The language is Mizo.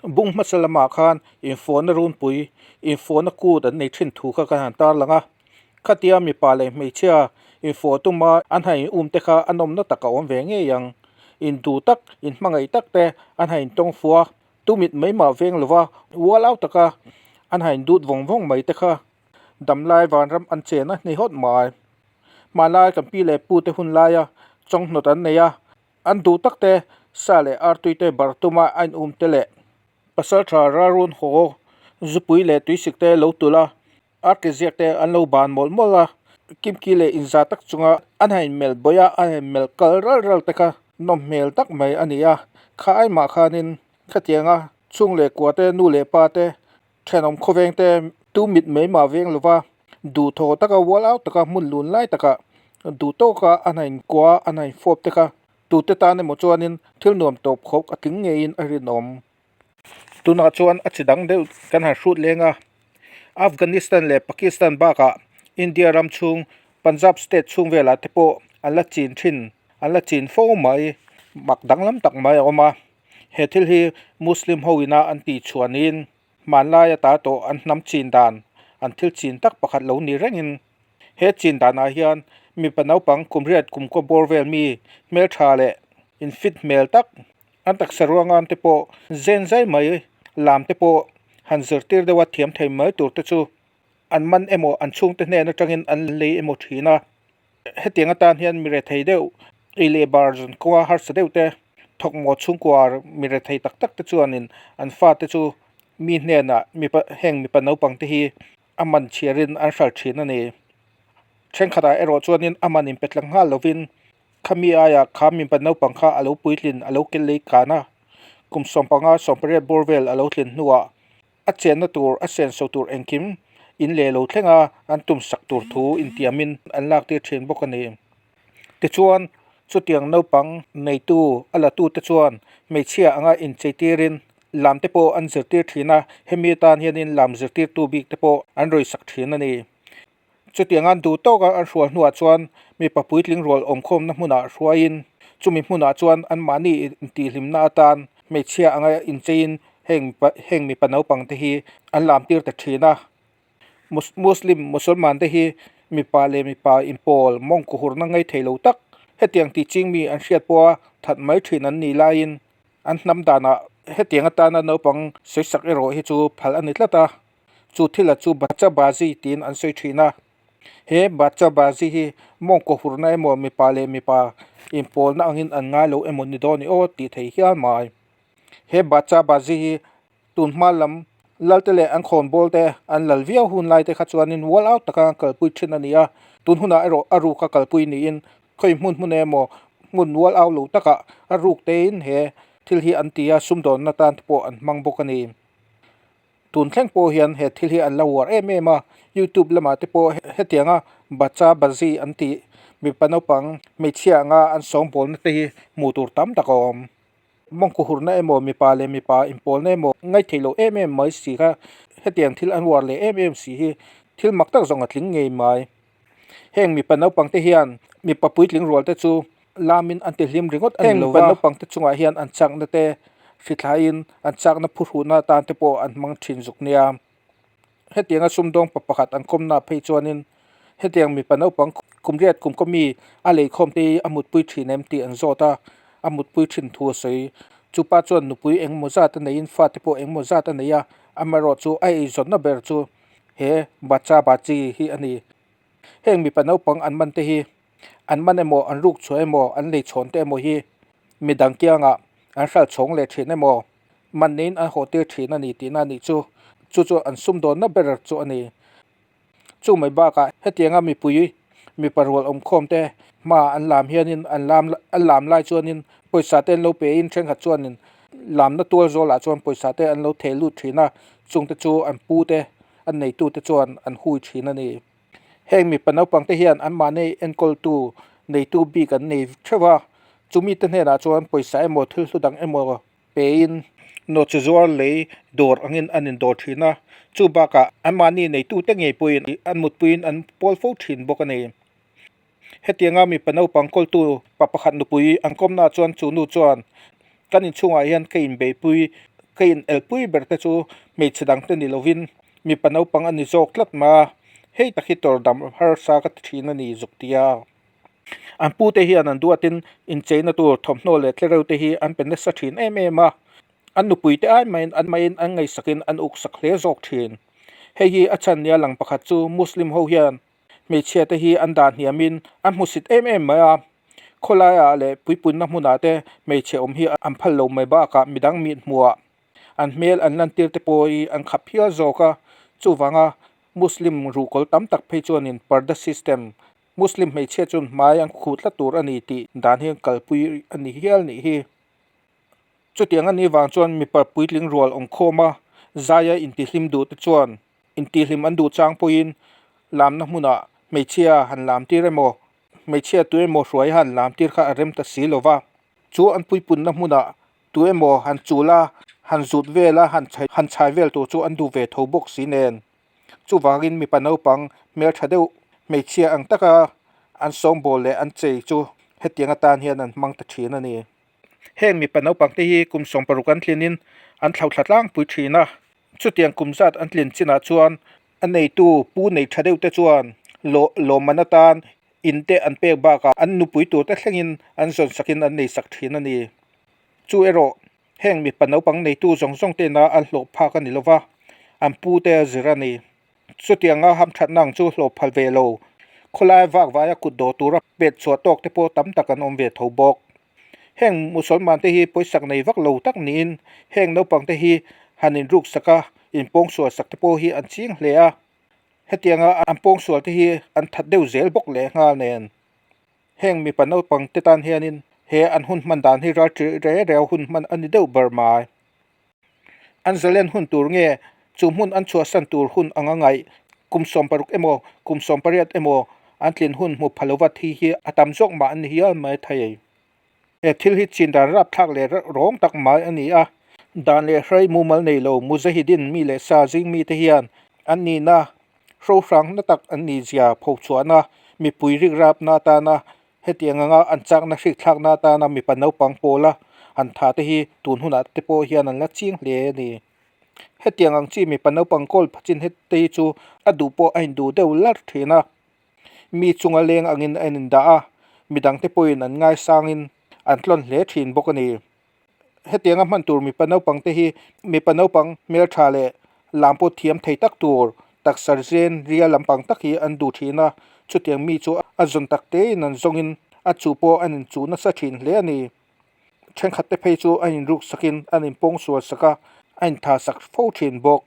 Bung hmasa lamah khan infawhna runpui, infawhna kut an nei thin thu kha kan han tarlang a. Khatia mipa leh hmeichhia infawh tuma an han in um te kha a nawmna tak a awm ve ngei ang. Induh tak, inhmangaih tak te an han intawng fuh a, tumit mai mah veng lova ual au taka an han indut vawng vawng mai te kha damlai vanram an chen a ni hawt mai. Hmanlai kan pi leh pu te hun laia chawnghnawt an nei a, an duh tak te sa leh artui te bar tuma a in um te leh pasaltha ralrun haw zupui leh tuisik te lo tulh a, arti ziak te an lo ban mawlh mawlh a, kimki leh inza tak chunga an han inmelh bawih a, an inmelh kal ral ral te kha nawm hmel tak mai a ni a, kha aimah khanin khatianga chhung leh kua te nu leh pa te Thenawm khawveng te tu mit mai mah veng lova duhthawh taka ual au taka hmun lun lai taka duh tawka a hna inkua a hna infawp te kha tute tan emaw chuanin thil nuam tawp khawp a tling ngeiin a rinawm. Tunah chuan a chi dang deuh kan han hrut leng a, Afghanistan leh Pakistan bakah India ram chhung Punjab state chhung velah te pawh an la chin thin an la chin fo mai mak danglam tak mai a awm a. He thil hi Muslim ho ina an tih chhuanin hmanlai ata tawh an hnam chin dan an thil chin tak pakhat lo ni rengin he chin danah hian mipa naupang kum riat kum kaw bawr vel mi hmeltha leh infit hmel tak an taksa ruangan te pawh zen zai mai lam te pawh han zirtir deuha thiam thei mai tur te chu an man emaw an chhungte hnen atangin an lei emaw thin a. Hetiang atan hian mi rethei deuh ei leh bar zan kawnga harsa deuh te thawkmaw chhungkua mi rethei tak tak te chuanin an fate chu mi hnenah mipa heng mipa naupang te hi a man chhiarin an hral thin a ni. Thenkhatah erawh chuanin a man inpe tlang nghal lovin khami aiah kha mipa naupang kha a lo puitlin a lo kel lei kan a, kum 15 18 bawr vel a lo tlin hnuah A chenna tur, a senso tur engkim in leh lo thleng a, an tum sak tur thu intiamin an lak tir thin bawk a ni. Tichuan, chutiang naupang neitu a latute chuan hmeichhia anga inchei tirin lam te pawh an zirtir thin a, hemi atan hianin lam zirtirtu bik te pawh an rawi sak thin a ni. Chutiang an duh tawka an hrual hnuah chuan mipa puitling rual awmkhawmna hmunah hruaiin chumi hmunah chuan anmahni intihhlimna atan hmeichhia anga incheiin heng heng mipa naupang te hi an lam tir ta thin a. Muslim Musalman te hi mipa leh mipa inpawl mawngkaw hurna ngei thei lo tak hetiang tih ching mi an hriat pawha that mai thin an nih laiin an hnam danah hetiang atana naupang sawisak erawh hi chu phal a ni tlat a. Chu thila chu Bacha Bazi tiin an sawi thin a. He Bacha Bazi hi mawngkaw hurna emaw mipa leh mipa inpawlna angin an ngai lo emaw ni dawn i aw tih thei hial mai. He Bacha Bazi hi tun hma lam Lalte leh an khawnbawl te an lal viau hun lai te kha chuanin ual au taka an kalpui thin a ni a. Tun hunah erawh a ruk a kalpui niin khawi hmun hmun emaw hmun ual au lo takah a ruk tein he thil hi an ti a, sumdawnna tan te pawh an hmang bawk a ni. Tun thleng pawh hian he thil hi an la uar em em a, youtube lamah te pawh hetianga bacha bazi an tih mipa naupang hmeichhia anga an sawngbawlna te hi hmuh tur tam tak a awm. Mawngkaw hurna emaw mipa leh mipa inpawlna emaw ngaihtheih loh em em mai si kha hetiang thil an uar leh em em si hi thil mak tak zawng a tling ngei mai. Heng mipa naupang te hian mipa puitling rual te chu lamin an ti hlim ringawt a ni lo va. Heng mipa naupang te chungah hian an chakna te hrithlaiin an chakna phuhruhna atan te pawh an hmang thin zuk nia. Hetianga sumdawng pa pakhat an kawmna phei chuanin hetiang mipa naupang kum riat kum kaw mi a leikhawm te hi a mutpui thin em tih an zawt a, a mutpui thin thu a sawi. Chupa chuan nupui engemaw zat a neiin fate pawh engemaw zat a nei a, amaherawhchu a eizawnna ber chu He bacha bachi hi a ni. Heng mipa naupang an man te hi an man emaw an ruk chhuah emaw an lei chhawn te emaw hi midang kiangah an hral chhawng leh thin emaw man neiin an haw tir thin a ni tihna a nih chu. Chu chu an sumdawnna ber chu a ni. Chu mai bakah hetianga mipui mipa rual awmkhawm te hma an lam hianin an lam an lam lai chuanin pawisa te an lo pe in thenkhat chuanin lamna tual zawlah chuan pawisa te an lo theh lut thin a. Chungte chu an pu te, an neitu te chuan an hui thin a ni. Heng mipa naupang te hian anmahni enkawltu neitu bik an nei theuh a, chumi te hnenah chuan pawisa emaw thil hlu dang emaw pein nawhchi zuar lei dawr angin an indawr thin a, chu bakah anmahni neitu te ngei pawhin an mutpuiin an pawl fo thin bawk a ni. Hetianga mipa naupang kawltu pa pakhat nupui an kawmnaah chuan chu nu chuan kan inchhungah hian ka inbeihpui Ka in elpui ber te chu hmeichhe dang te ni lovin mipa naupang a ni zawk tlat mai a, hei tak hi tawr dam harsa ka ti thin a ni zuk tia. An pute hian an duatin incheina tur thawmhnaw leh tlereuh te hi an pe nasa thin em em a, an nupui te ai maiin an maiin an ngaihsakin an uksak hle zawk thin. Hei hi a chhan nia lang pakhat chu Muslim ho hian hmeichhia te hi an dah hniamin an hmusit em em mai a, Khawlaiah leh puipunna hmunah te hmeichhe awm hi an phal lo mai bakah midang mit hmuhah an hmel an lantir te pawh hi an khap hial zawk a, chuvanga Muslim ruhkawl tam tak phei chuanin parda system, Muslim hmeichhia chuan hmai an khuh tlat tur a ni tih dan hi an kalpui a ni hial nih hi. Chutiang a nih vang chuan mipa puitling rual awm khawm a, zaia intihlim duh te chuan intihlim an duh chang pawhin lamna hmunah hmeichhia han lamtir emaw Hmeichhia tu emaw hruai han lam tir kha a rem ta si lo va, chu an puipunna hmunah tu emaw han chul a, han zut vel a, han chhai han chhai vel tur chu an duh ve tho bawk si nen. Chuvangin mipa naupang hmeltha deuh hmeichhia ang taka an sawngbawl leh an chei chu hetiang atan hian an hmang ta thin a ni. Heng mipa naupang te hi kum 60 an tlinin an thlauthla tlangpui thin a, chutiang kum zat an tlin chinah chuan A neitu pu nei tha deuh te chuan lawh lawmman atan in te an pek bakah an nupui tur te thlengin an zawn sakin an nei sak thin a ni. Chu erawh heng mipa naupang neitu zawng zawng tena an hlawh phak a ni lova, an pu te a zir a ni. Chutianga hamthatna ang chu hlawh phal ve lo, khawlai vak vaia kut dawh tura pet chhuah tawk te pawh tam tak an awm ve tho bawk. Heng Musalman te hi pawisak nei vak lo tak niin heng naupang te hi han inruk sak a, inpawngsual sak te pawh hi an ching hle a. Hetianga an pawngsual te hi an that deuh zel bawk leh nghal nen. Heng mipa naupang te tan hianin he an hun hman dan hi ral ṭih re reu hun hman a ni deuh ber mai. An zalen hun tur nge chu hmun an chhuahsan tur hun anga ngaih kum 60 emaw kum 18 emaw an tlin hun hmu pha lova thi hi a tam zawk mah a ni hial mai thei. He thil hi chin dan rapthlak leh rawng tak mai a ni a, dan leh hrai mumal nei lo Mujahideen mi leh sa zing mite hian an nihna hrohrang na tak an nih zia phochhuahna mipui rikrapna atana Hetiang anga an chakna hrikthlakna atana mipa naupang pawla an tha te hi tun hunah te pawh hian an la ching hle a ni. Hetiang ang chi mipa naupang kawl phachin hete hi chu a duh pawh a induh deuh larh thin a. Mi chunga leng angin a indah a, midangte pawhin an ngaisangin an tlawn hle thin bawk a ni. Hetianga hman tur mipa naupang te hi mipa naupang hmeltha leh lam pawh thiam thei tak tur taksa zen ria lampang tak hi an duh thin a, chutiang mi chu a zawn tak tein an zawngin a chuh pawh an inchuh nasa thin hle a ni. Thenkhat te phei chu an inruk sakin an inpawng sual sak a, a intha sak fo thin bawk.